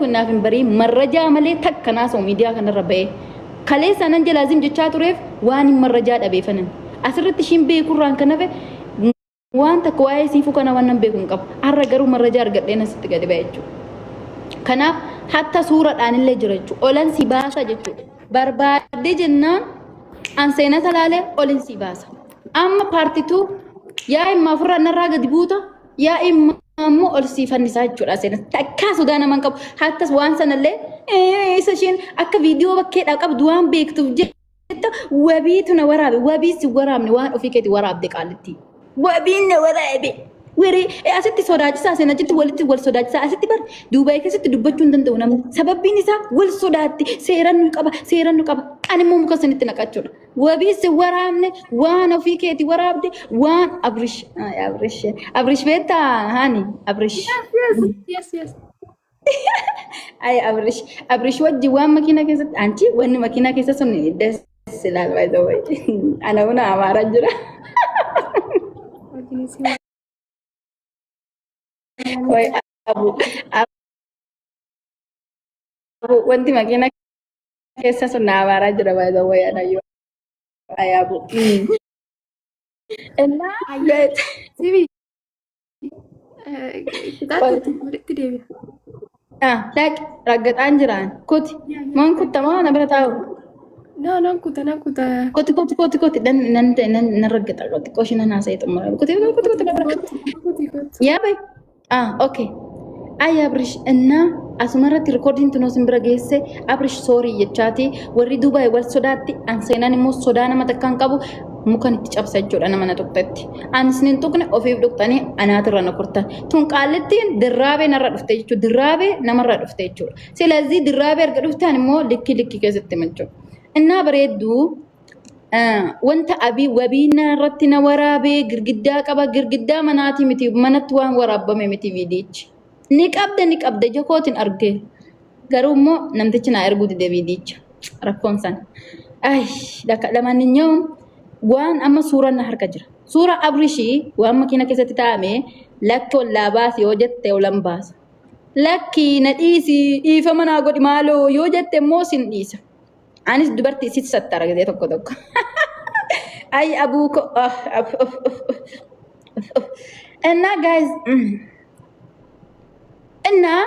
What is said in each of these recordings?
kun naaf hin bariin marrajaa malee takka naasa'u miidiyaa kanarra ba'ee. Kaleessa nan jalaa zim jechaa tureef waan hin marrajaa dhabeefanan. Asirratti ishiin beekurraan kan hafe waan takka waa'ee siifuu kana waan nan beeku hin qabu. Har'a garuu marrajaa argadheen asitti gadi ba'e jechuudha. Kanaaf hatta suuraadhaan illee jira jechuudha. Olan si baasa jechuudha. Barbaaddee jennaan an seenaa talaalee olin si baasa. Amma paartituu yaa imma ofirraa narraa gadi buuta yaa imma ammoo ol sii fannisaa jechuudha seenaa. Takkaa sodaa nama hin qabu. Hattas waan sanallee isa isheen akka viidiyoo bakkeedhaa qabdu waan beektuuf jetta wabiitu na waraabe. Wabii si waraabne waan ofii keeti waraabde qaalitti. Wabiin na waraabe. Waree asitti sodaachisaa seen achitti walitti wal sodaachisaa asitti bar Duubaay keessatti dubbachuu hin danda'u namni. Sababbiin isaa wal sodaatti seeran nu qaba seeran nu qaba. Ani immoo muka sanitti naqachuudha. Wabii si waraabne waan ofii keeti waraabde waan Abrish Abrish Abrish beektaa haani Abrish. Yes. Ay Abrish Abrish wajji waan makiina keessatti anchi wanni makiina keessa sun des ilaal by the way. Ana buna amaaraa jira. Wajjin si Way abu abu wanti makiina keessa sun na amaaraa jira by the way anayyuu. Ay abu. Innaa Ayyee. Sibi. Qixaatti walitti deebi'a. Ah, dhaqi raggaxaan jiraan. Kuti. Maan kuttamaa na bira taa'u. No, nan kuta, nan kuta. Kuti kuti kuti kuti nan nan nan nan raggaxa kuti qoshi nan haasa'e xumura. Kuti kuti kuti kuti na bira. Kuti kuti. Yaa bay. Ah, okay. Ay Abrish innaa asuma irratti rikoordiin tunoo sin bira geesse Abrish soorii jechaati warri Dubaay wal sodaatti an seenaan immoo sodaa nama takka hin qabu mukan itti cabsa jechuudha nama na tuqxetti. Ani isin hin tuqne ofiif dhuqxanii anaatirra na kurtan. Tun qaallittiin dirraabee narra dhufte jechuudha. Dirraabee namarra dhufte jechuudha. Silazii dirraabee erga dhuftaan immoo likki likki keessatti hima jechuudha. Innaa bareedduu wanta abii wabii narratti na waraabee girgiddaa qaba girgiddaa manaatii miti manatti waan waraabame miti viidiyichi. Ni qabda ni qabda ija kootiin argee. Garuu immoo namtichi naa erguu dide viidiyicha. Rakkoon sana. Ay, lamanninyaa'uun waan amma suuraan na harka jira. Suura Abrishii waan makiina keessatti taa'ame lakki ollaa baasi yoo jette olan baasa. Lakki na dhiisi dhiifama naa godhi maaloo yoo jette immoo sin dhiisa. Anis dubartii sitti sattara gisee tokko tokko. Ay abuu ko. Innaa guys. Innaa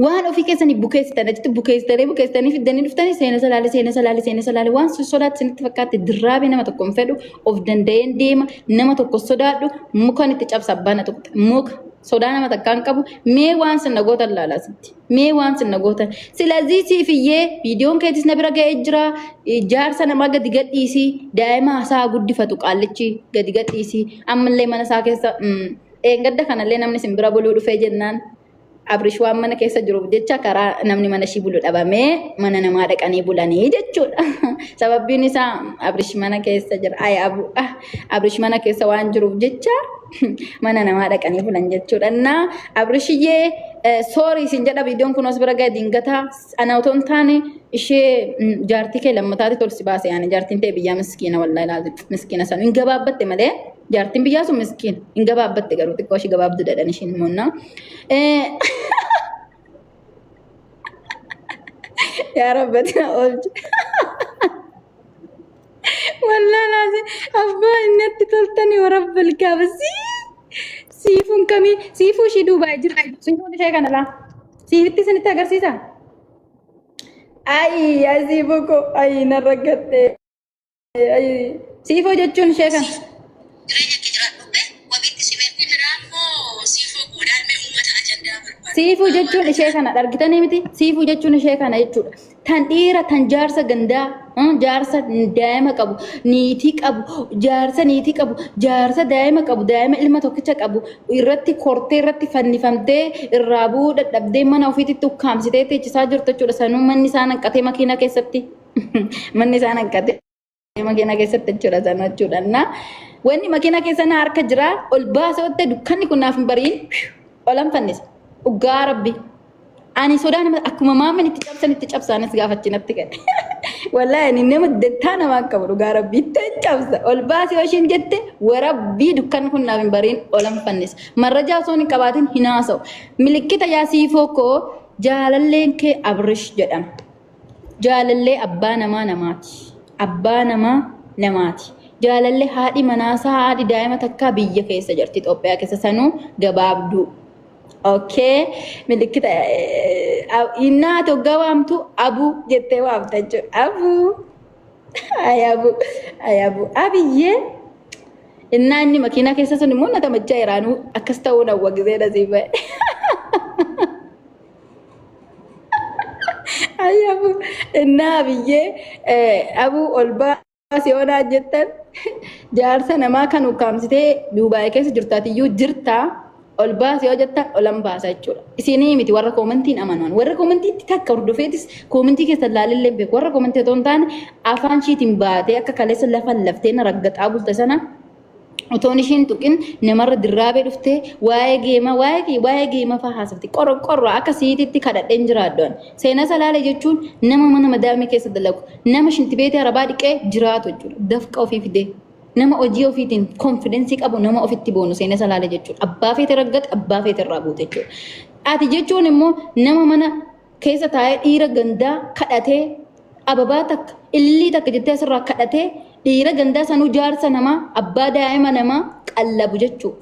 waan ofii keessanii bukeessitan achitti bukeessitanii bukeessitanii fiddanii dhuftanii seena salaale seena salaale seena salaale waan sodaatti isinitti fakkaatti dirraabee nama tokko hin fedhu of danda'een deema nama tokko sodaadhu mukan itti cabsa abbaa na tuqxe muka sodaa nama takkaa hin qabu mee waan sinna gootan laalaa sitti mee waan sinna gootan silazii siif iyyee viidiyoon keetis na bira ga'ee jira jaarsa namaa gadi gadhiisii daa'ima isaa guddifatu qaallichi gadi gadhiisii ammallee mana isaa keessa dheengadda kanallee namni isin bira buluu dhufee jennaan Abrish waan mana keessa jiruuf jecha karaa namni mana ishii bulu dhabamee mana namaa dhaqanii bulanii jechuudha. Sababbiin isaa Abrish mana keessa jira. Ay abu ah Abrish mana keessa waan jiruuf jecha mana namaa dhaqanii bulan jechuudha. Innaa Abrishiyyee soorii isin jedha viidiyoon kun os bira ga'e dingataa ana otoo hin taane ishee jaartii kee lammataati tolsi baase yaani jaartiin ta'e biyyaa miskiina wallaahi laazim miskiina sanu hin gabaabbatte malee. Jaartiin biyyaa sun miskiin hin gabaabbatte garuu xiqqoo ishii gabaabdu dadhan ishiin immoo Yaa rabbati na oolchi. Wallaa laazim abbaa inni itti toltanii warabbal kaaba siifuun kamii siifuu ishii duubaa jirti siifuun ishee kana laa siifitti isinitti agarsiisa. Ayi yaa siifuu koo ayi narra gattee. Siifoo jechuun ishee kana. Jireenya kee jiraadhu be wabiitti si beeku. Biraa immoo siifoo qoodaan mee uummata ajandaa barbaadu. Siifuu jechuun ishee kana argitanii miti? Siifuu jechuun ishee kana jechuudha. Tan dhiira tan jaarsa gandaa jaarsa daa'ima qabu niitii qabu jaarsa niitii qabu jaarsa daa'ima qabu daa'ima ilma tokkicha qabu irratti kortee irratti fannifamtee irraa bu'uu dadhabdee mana ofiititti ukkaamsitee teechisaa jirtu jechuudha. Sanuu manni isaa hanqatee makiina keessatti. Manni isaan hanqatee makiina keessatti jechuudha sana jechuudha. Na wanni makiina keessa na harka jira ol baasee ottee dukkanni kun naaf hin bariin olan fannisa. Dhugaa rabbi. Ani sodaa nama akkuma maamman itti cabsan itti cabsaanis gaafa achi natti gad. Wallaahi ani nama dantaa namaa hin qabu dhugaa rabbi itti cabsa. Ol baasee yoo isheen jette warabbii dukkanni kun naaf hin bariin olan fannisa. Marrajaa osoo hin qabaatin hin haasa'u. Milikkita yaa siifoo koo Jaalalleen kee Abrish jedhama. Jaalallee abbaa namaa namaati. Abbaa namaa namaati. Jaalallee haadhi manaasaa haadhi daa'ima takkaa biyya keessa jirti Itoophiyaa keessa sanuu gabaabduu. Okay. Milikkita innaa ati hoggaa waamtu abuu jettee waamta jechuudha. Abuu. Ay abuu. Ay abuu. Abiyyee. Innaa inni makiinaa keessa sun immoo na tamachaa jiraanuu akkas ta'uu na wagizee dhasii ba'e. Ay abuu. Innaa abiyyee abuu ol baasi yoonaa jettan jaarsa namaa kan ukkaamsitee Duubaay keessa jirtaatiyyuu jirtaa ol baasi yoo jettan olan baasa jechuudha. Isinii miti warra koomantiin amanuun warra koomantiitti takka hordofeetis koomantii keessa laalillee hin beeku warra koomantii otoo hin taane afaan ishiitiin baatee akka kaleessa lafa laftee na raggaxaa bulte sana otoon ishiin tuqin namarra dirraabee dhuftee waa'ee geema waa'ee waa'ee geema fa'aa haasofti qorro qorro akka siititti kadhadheen jiraaddoon seenaa salaale jechuun nama mana madaamii keessa dalagu nama shintibeetii arabaa dhiqee jiraatu jechuudha dafqa ofii fidee nama hojii ofiitiin konfidensii qabu nama ofitti boonu seenaa salaale jechuudha abbaa feete raggate abbaa feete irraa buute jechuudha ati jechuun immoo nama mana keessa taa'ee dhiira gandaa kadhatee ababaa takka illii takka jettee asirraa kadhatee dhiira gandaa sanuu jaarsa namaa abbaa daa'ima namaa qallabu jechuudha.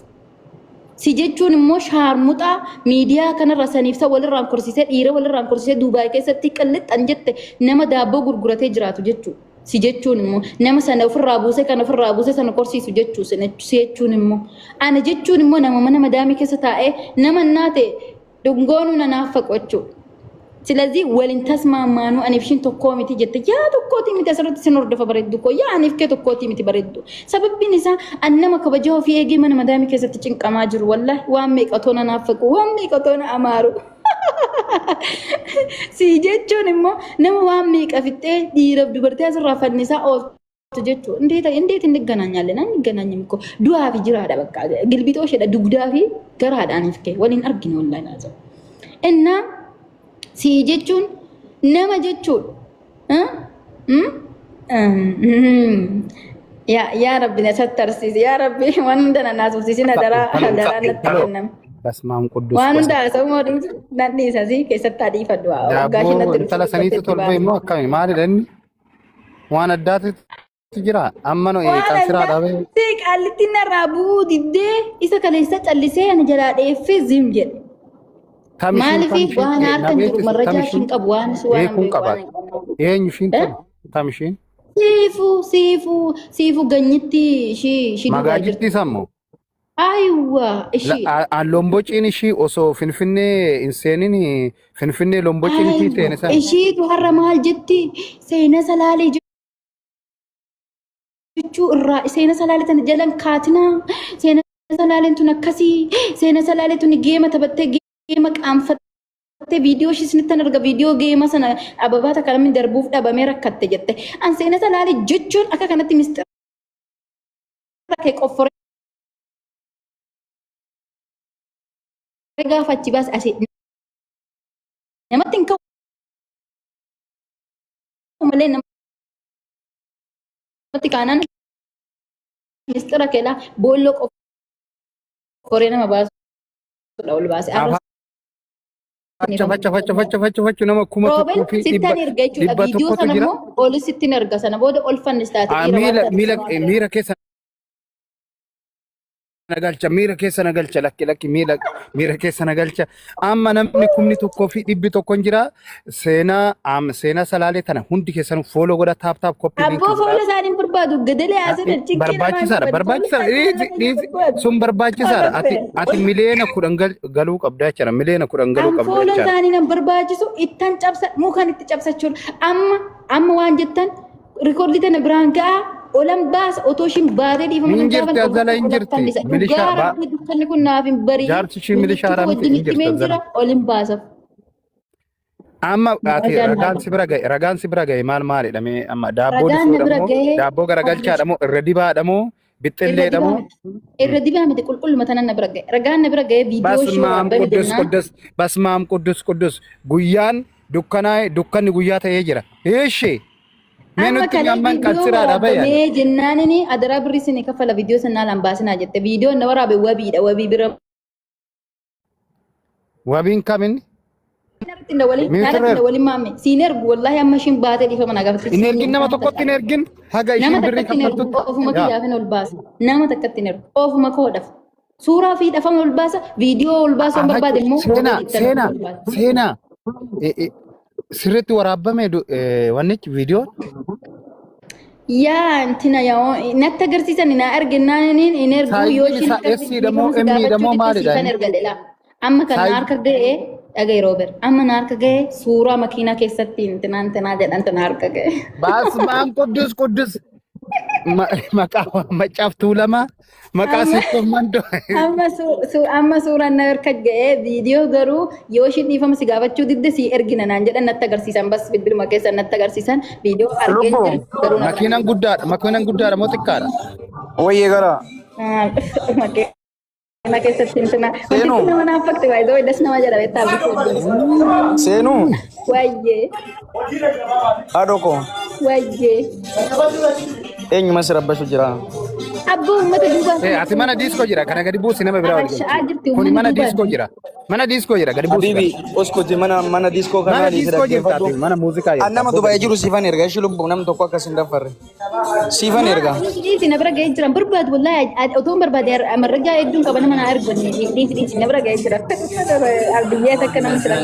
Si jechuun immoo shaarmuxaa miidiyaa kanarra saniif sa walirraan korsiisee dhiira walirraan korsiisee Duubaay keessatti qillixxan jette nama daabboo gurguratee jiraatu jechuudha. Si jechuun immoo nama sana ofirraa buusee kan ofirraa buusee sana korsiisu jechuu si jechuun immoo ana jechuun immoo nama mana madaamii keessa taa'ee nama naate dhungoonuu na naaffaqu jechuudha. Silazii waliin tasmaammaanuu aniif ishiin tokkoo miti jette yaa tokkootii miti asirratti sin hordofa bareeddu koo yaa aniif kee tokkootii miti bareeddu. Sababbiin isaa an nama kabajaa ofii eegee mana madaamii keessatti cinqamaa jiru wallahi waan meeqatoo na naaffaqu waan meeqatoo na amaaru. Si jechuun immoo nama waan meeqa fixxee dhiiraaf dubartii asirraa fannisaa ooltu jechuudha. እንዴት እንዴት እንገናኛለን? አንገናኝም እኮ du'aa fi jiraadha bakka gilbixoo isheedha dugdaa fi garaadha aniif kee waliin arginu wallahi laazim. Innaa si jechuun nama jechuudha. Yaa yaa Rabbi na sattarsiisi yaa Rabbi waan hunda na naasofsiisin hadaraa hadaraa natti kenname. Basmaam Quddus. Waan hunda haasa'uu moo nan dhiisa si keessatti haa dhiifadhu. Waggaa isheen Daabboo natti intala dhufte saniitu dubbatetti tolfee baase. immoo akkami maalidha inni? Waan addaatu jira. Amma nu Waan kan siraa addaa dhaabee si qaallittiin narraa bu'uu diddee isa kaleessa callisee ana jalaa dheeffee zim jedhe. tam ishiin Maaliif tam ishiin waan na harka hin jiru beeksisu tam marrajaa ishiin ishiin qabu waan si waan hin beekuun beeku waan qabaata. hin qabne. Eenyu ishiin Eh? tun tam ishiin Siifuu siifuu siifuu ganyitti ishii ishii duubaa jirti. magaajittii sammoo. Ayiwa ishii. Lombociin ishii osoo Finfinnee hin seenin Finfinnee lombociin ishii Ayiwa seene sana. ishiitu har'a maal jetti seena salaalee jechuu irraa seena salaalee tana jalan kaatinaa seena salaaleen tun akkasii seena salaalee tun geema taphattee geema qaanfattee viidiyoo ishii isinitti arga viidiyoo geema sana ababaa takka namni darbuuf dhabamee rakkatte jette an seena salaalee jechuun akka kanatti mistira kee qofforee gaafa achi baase asii namatti hin ka'u malee namatti kaanaan mistira keelaa boolloo qofforee nama baasudha ol baase. Arra Facha facha facha facha facha facha nama kuma Roobel tokkoo fi dhibba sittan erga jechuudha. dhibba Viidiyoo tokkotu sana jira. immoo ol sittin erga sana booda ol fannistaati Ah, dhiira waan Miila taate miila sana waan miira keessa na galcha miira keessa na galcha lakki lakki miila miira keessa na galcha. Amma namni 1,100 hin jira. Seenaa seenaa salaalee tana hundi keessanuu follow godha tap tap copy link Abboo godha. fuula isaanii hin barbaadu. Gadalee haasa'an cinqii namaa hin Barbaachisaadha barbaadu. Fuula barbaachisaadha isaanii dhiisi hin dhiisi barbaadu. sun barbaachisaadha. Ati ati 10,000,000 galuu qabda jechuudha 10,000,000 galuu An qabda fuula jechuudha. isaanii nan barbaachisu ittan cabsa mukan itti cabsachuudha. Amma amma waan jettan rikoordii tana biraan ga'a olan baasa otoo ishiin baatee dhiifama Hin nan jirti gaafan azala hin olan jirti fannisa. Dhugaa milishaa baa rabbi dukkanni kun naaf hin bari'in. jaarsi ishii milishaa Milikkita miti wajjin hin itti jirti himeen azala. jira olin baasaf. Amma ati Marajaan ragaan naaf si bira ga'e ragaan si bira ga'e maal maalidha mee amma daabboo Ragaan na difuudha bira moo ga'ee daabboo garagalchaadha moo irra dibaadha moo irra bixxilleedha dibaa moo miti. Irra dibaa miti qulqulluma tanan na bira ga'e. Ragaan na bira ga'ee viidiyoo ishee Basmaam waraabame Quddus jennaan. Quddus Basmaam Quddus Quddus guyyaan dukkanaa'e dukkanni guyyaa ta'ee jira. Eeshi mee Amma nutti kalee amman kan viidiyoo siraadha bayan. waraabamee jennaanini adaraa birrii isinii kaffala viidiyoo sanaa laan baasinaa jette. Viidiyoon na waraabe wabiidha wabii bira. Wabiin kamin? Hin dawwalin, Mute naarratti hin irra. dawwalin maamme. Siin ergu wallahi amma ishiin baatee dhiifama na gaafatti. Hin ergin, nama tokkotti hin ergin, haga Nama ishiin birrii takkatti hin ergu, kaffaltutti. ofuma Yaa. kiyyaafin ol baasa. Nama takkatti hin ergu, ofuma koodhaaf. Suuraa fi dhafama ol baasa, viidiyoo ol baasuu hin barbaade immoo Seenaa, seenaa, ol baasa. seenaa. Sirriitti waraabame wannichi viidiyoon. Yaa intina yaa natti agarsiisan na arginnaaniin hin ergu yoo Saayiziin ishiin isaa akkasitti S dha moo dhiifama si M dha gaafachuu moo didde maalidha siifan inni? erga jedha. Amma kan na Saayiz harka ga'e dhaga'i Roober. Amma na harka ga'e suuraa makiinaa keessatti intinaa intinaa jedhan na harka ga'e. Baasmaan Quddus Quddus maqaa Maccaaf Tuulamaa maqaa Amma Sikkoo Mandoo. Amma suuraan na harka ga'e viidiyoo garuu yoo ishiin dhiifama si gaafachuu didde si ergina naan jedhan natti agarsiisan, bas bilbiluma keessan natti agarsiisan, viidiyoo argeen Lubbu. jira garuu na Makiinaan guddaadha. Makiinaan guddaadha moo xiqqaadha? Wayyee gara. Makiina keessatti intina wanti Seenuu. nama naaf fakte baay'ee das nama jedha beektaa abdii. Seenuu. Wayyee. Haadhoo koo. Wayyee. Eenyuma si rabbashu jira? Abboo uummata duubaa. Eh, ati mana diiskoo jira. Kana gadi buusi, nama biraa wal Abashaa jirti Kuni uummanni mana duubaa. diiskoo jira. Mana diiskoo jira. Gadi buusi. Habibi, oskuti mana diiskoo Mana kanaa si diiskoo jirta dhaggeeffadhu. ati. Mana muuziqaa jirta. An nama Dubaay jiru siifan erga ishii lubbu nam tokko akkas hin daffarre. Siifan erga. Dhiisi, na bira ga'ee jira. Barbaadu wallahi otoo hin barbaade marrajaa hedduun qaba, nama naa ergu. Dhiisi, dhiisi, na bira ga'ee jira. Biyyaa takka nama sira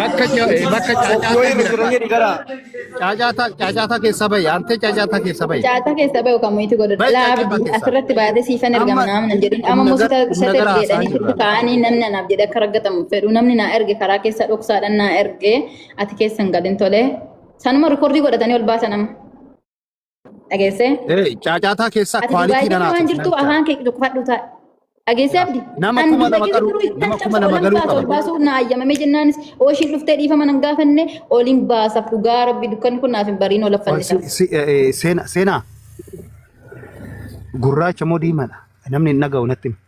Bakka Yoo caacaataa irra jira. jiran jedhi gara. Caacaataa keessa bahi. Antee caacaataa keessa bahi. Caataa keessa bahu kan muyitu godhudha. Bahi Laa caataa abdii keessa. asirratti baatee siifan ergama Amma naam nan jedhin. Amma humna immoo gara humna sita gara haasaa jedhanii sitti jirra. kaa'anii namni anaaf jedhe akka raggatamu fedhu, namni naa erge karaa keessa dhoksaadhaan naa erge, ati keessa hin galin tolee. Sanuma rikoordii godhatanii ol baasan amma. Dhageessee? Caacaataa keessa Ati Dubaay quality keessa nanaatu. waan jirtuuf afaan kee tuqfadhu ta'a. Dhageessee abdi? Nama Ani 2000 Dubaay keessa qalu jiru ittan nama cabsa 2000 olan galuu baasa ol qaba. baasuu na ayyamamee jennaanis ooshiin dhuftee dhiifama nan gaafanne oliin baasaaf, dhugaa rabbi dukkanni kun naaf hin bariin ol affannisa. Seenaa, seenaa, gurraacha moo diimaadha? Namni hin dhaga'u, natti himi.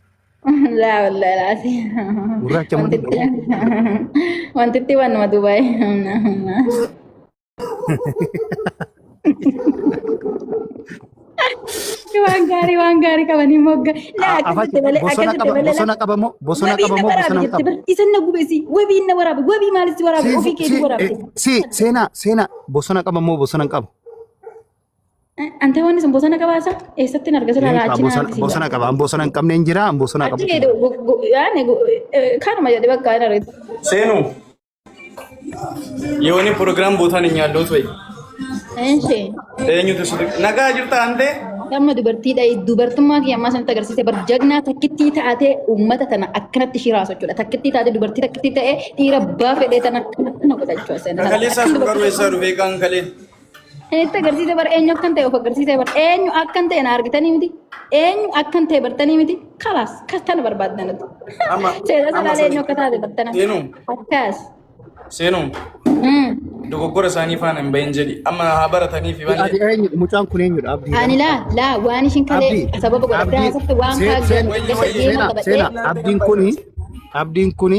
Laa wallahi laasi. Gurraacha moo Wantitti wantitti waanuma Dubaay. Waan gaarii, waan gaarii qabanii mogga. Laa akkasitti malee, Bosona akkasitti qaba, malee. bosona qaba moo bosona Wabii qaba na moo waraabe bosona hin jirti qabu? bar. Isan na gubesi. Wabii na waraabe. Wabii maalis si waraabe? Ofii keetii waraabe. Si seenaa, seenaa, bosona qaba moo bosona hin qabu? Anta wanni sun bosona qabaasa? Eessatti hin argatu laala achi na Bosona argisiisa. bosona qaba. An bosona hin qabne hin jira. An bosona qabu. Achi yaani kanuma jedhe bakka hin argatu. Seenu. የሆነ ፕሮግራም ቦታ ነኝ ያለሁት ወይ Enshi. eenyutu si nagaa jirta ante? Amma dubartiidha. Dubartummaa kiyya ammaa sanatti agarsiise bar, jagnaa takkittii taatee uummata tana akkanatti ishii raasu jechuudha. Takkittii taatee, dubartii takkittii ta'ee dhiira abbaa fedhee tana akkana godha jechuudha. Kaleessaa sun garuu eessaa dhufee kaan kalee? Itti agarsiise bar, eenyu akkan ta'e of agarsiise bar, eenyu akkan ta'e na argitanii miti, eenyu akkan ta'e bartanii miti, kalaas kas tana barbaaddan nuti. Amma Seera amma salaalee eenyu akka taate bartana. Seenu. Akkas. Seenu, dogoggora isaanii faana hin bahin jedhi, amma haa baratanii fi Ati malee. eenyu? Mucaan kun eenyudha? Abdii. Ani laa laa waan ishiin kalee Abdii. sababa godhattee Abdii. haasofte waan kaa Seenaa, seenaa, abdiin kuni, abdiin kuni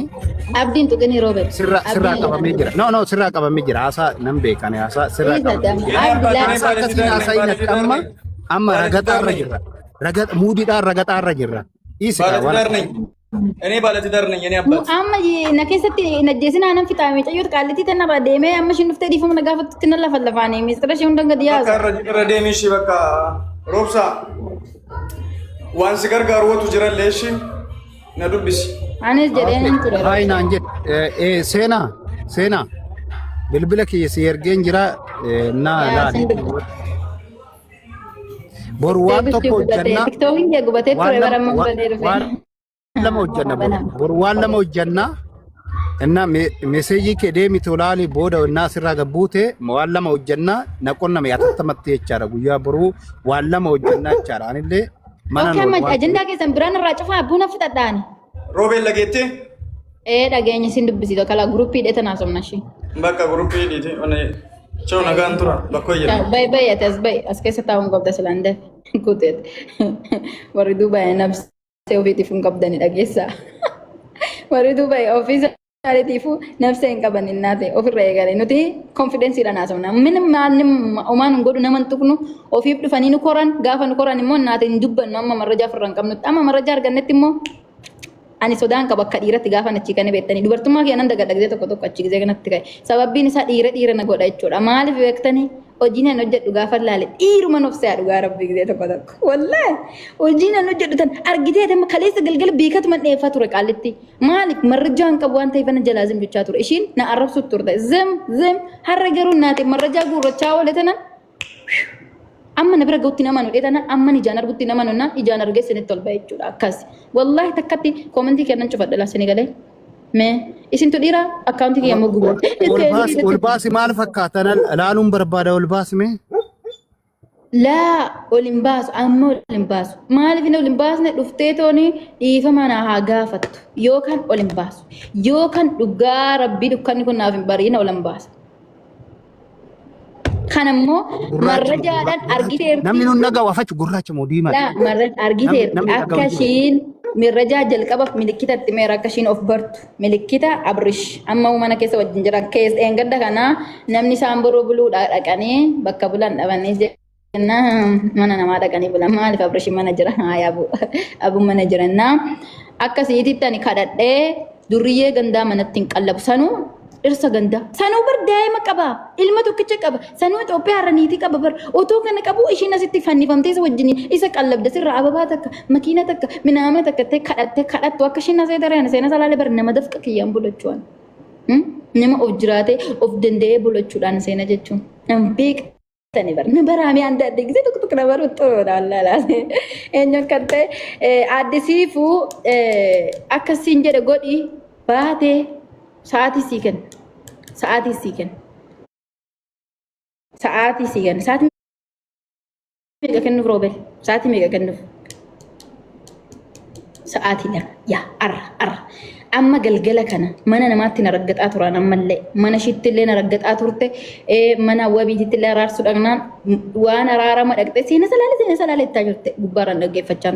Abdiin tuqini Roobert. sirraa qabamee jira. No, no, sirraa qabamee jira. Haasaa nan beekane, haasaa sirraa qabamee jira. Haasaa akkasiin haasaa inni amma amma ragaxaarra jirra. Ragaxa muudiidhaan ragaxaarra jirra. Dhiisi kaa waan ባለትዳር ነኝ እኔ፣ ባለትዳር ነኝ እኔ አባት። Amma na keessatti na jeesina nan fixaa miicayyoota qaallitii tana irraa deemee amma ishiin dhuftee dhiifama na gaafattutti na lafa lafaanii miistira ishee hunda gadi Bakka yaasu. irra deemi ishii, bakka roobsa waan si gargaaru watu jirallee ishii na dubbisi. Anis jedhee nan ture. Hayi naan jedhe. Seenaa, seenaa, bilbila kiyya si ergeen jira na Yaa, laali. sin dubbisa. Boru waan tokko hojjannaa. Tiktookiin kee gubatee Waan ture bara lama amma gubatee dhufe. waan lama hojjanna boru. Boru waan lama hojjannaa. Inna meseejii kee deemitu laali, booda innaa sirraa gabbuute waan lama hojjannaa, na qonname atattamatti jechaadha. Guyyaa boruu waan lama hojjannaa jechaadha. Anillee mana Okay, amma ajandaa keessan biraan irraa cufaa buna fixadhaani. Roobeen lageettee? Ee, dhageenya sin dubbisiisa kala guruppii dheeta naasomna ishee. Bakka guruppii dhiite choo, nagaan tura bakkoo jira. Bay bay, ati as bay, as keessa taa'uun qabda silaan daf kuteet. Warri duuba nabsee ofiitiif hin qabdani dhageessaa. Warri duuba ofii isaaniitiifuu nabsee hin qaban innaa ta'e ofirra eegale, nuti konfidensiidhaan haasofna. Min maalni omaan hin godhu, nama hin tuqnu, ofiif dhufanii nu koran, gaafa nu koran immoo naate hin dubbannu, amma marrajaa ofirra hin qabnutti, amma marrajaa argannetti immoo Ani sodaan qaba akka dhiiratti gaafa achi kana beektanii dubartummaa kiyya nan dagadha gisee tokko tokko achi gisee kanatti ka'e. Sababbiin isaa dhiira dhiira na godha jechuudha. Maaliif beektanii hojiin an hojjedhu gaafa laale dhiiruma nuuf se'a dhugaa rabbi gisee tokko tokko. Wallaahi hojiin an hojjedhu tan argitee amma kaleessa galgala beekatuma dheeffaa ture qaalitti. Maaliif marrajaa hin qabu waan ta'eef ana jalaa zim jechaa ture. Ishiin na arrabsu turte. Zim zim har'a garuu naate marrajaa guurrachaa oole tanan amma na bira ga'utti nama nu dheetana amma ijaan argutti nama nu naan ijaan argee isinitti ol ba'e jechuudha akkas. Wallaahi takkatti koomentii kennan cufadha laa galee. Mee isintu dhiira akkaawuntii kiyya immoo guban. Ol baasi maal fakkaata laaluun barbaada ol baasi mee? Laa ol hin baasu amma ol hin baasu. Maaliif inni ol hin baasne dhuftee tooni dhiifama na haa gaafattu yookaan ol hin baasu yookaan dhugaa rabbii dukkanni kun naaf hin bariina ol hin baasa. Kanammoo marrajaadhaan argiteerti. Namni nun dhagahu afachu gurraacha moo diimaa? Laa marra argiteerti Namni akka dhagahu ishiin mirrajaa jalqabaaf milikkitatti meera akka ishiin of bartu milikkita abrish amma mana keessa wajjin jiran keessa eengadda kanaa namni isaan boroo buluudhaa dhaqanii bakka bulan dhabanii jennaan mana namaa dhaqanii bulan maaliif abrish mana jira haa abu abu mana jirannaa akkasiititti ani kadhadhee durriyyee gandaa manatti hin qallabu sanuu dhirsa gandaa sanuu bar daa'ima qaba ilma tokkicha qaba sanuu Itoophiyaa irra niitii qaba bar otoo kana qabu ishiin asitti fannifamtee isa wajjin isa qallabda sirra ababaa takka makiina takka minaama takka ta'e kadhattee kadhattu akka ishiin asee tareen seena salaalee bar nama dafqa kiyyaan bulachuudhaan nama of jiraatee of danda'ee bulachuudhaan seena jechuun nama beektani bar na baraamee adda adda gisee tokko tokko na baru xuruudha wallaalaas eenyu akka ta'e aadde siifuu akkasiin jedhe godhi baatee sa'aatii sii kenna sa'aatii sii kenna sa'aatii sii kenna sa'aatii meeqa kennuuf roobel sa'aatii meeqa kennuuf sa'aatii 2 yaa arra arra amma galgala kana mana namaatti na raggaxaa turan ammallee mana ishiitti illee na raggaxaa turte mana wabiititti illee araarsuu dhaqnaan waan araarama dhaqxe seena salaale ittaa jirte gubbaarraan dhaggeeffachaa.